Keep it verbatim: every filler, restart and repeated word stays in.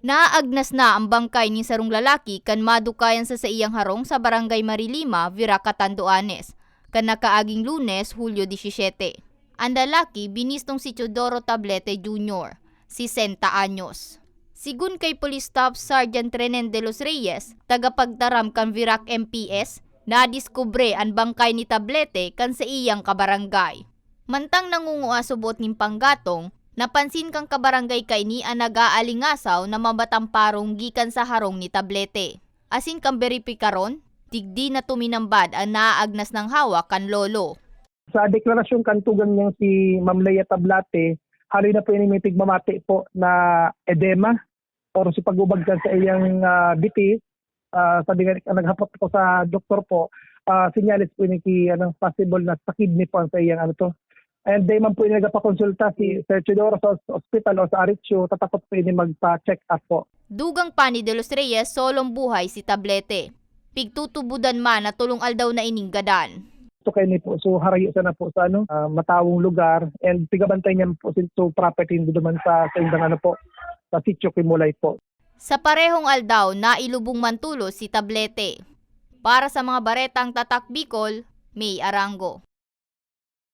Naagnas na ang bangkay nin sarong lalaki kan madukayan sa saiyang harong sa Barangay Marilima, Virac, Catanduanes, kan nakaaging Lunes, Hulyo disisiyete. An lalaki binistong si Teodoro Tablete Junior, sesenta anyos. Sigon kay Police Staff Sergeant Renen de los Reyes, tagapagtaram kan Virac M P S, nadiskubre an bangkay ni Tablete kan saiyang kabarangay. Mantang nangungua subot nin panggatong, napansin kan kabarangay kaini an nag-aalingasaw na mabatang parong gikan sa harong ni Tablete. Asin kan beripikaron, digdi na tuminambad an naaagnas nang hawak kan lolo. Sa deklarasyon kan tugang niyang si Ma'am Lea Tablate, haloy na po ini may tigmamati po na edema or si pag-ubag kan sa iyang, ah, biti. Ah, sabi nga, naghapot ko sa doktor po, ah, senyales po ini ki, anong possible na sa kidney po ang sa iyang ano to. And di man po ini nagpakonsulta si Sir Teodoro sa os-, ospital o sa Aricho, tatakot po ini magpa-check up po. Dugang pa ni De Los Reyes, solong buhay si Tablete. Pigtutubodan man na tolong aldaw na ining gadan. So, kaini po, so, harayo sana po sa, ano, ah, matawong lugar and pigabantay niya po si, so, property nindo duman sa, sa indang, ano po, sa sitio Kimulay po. Sa parehong aldaw, nailubong man tolos si Tablete. Para sa mga baretang Tatak Bicol, May Arango.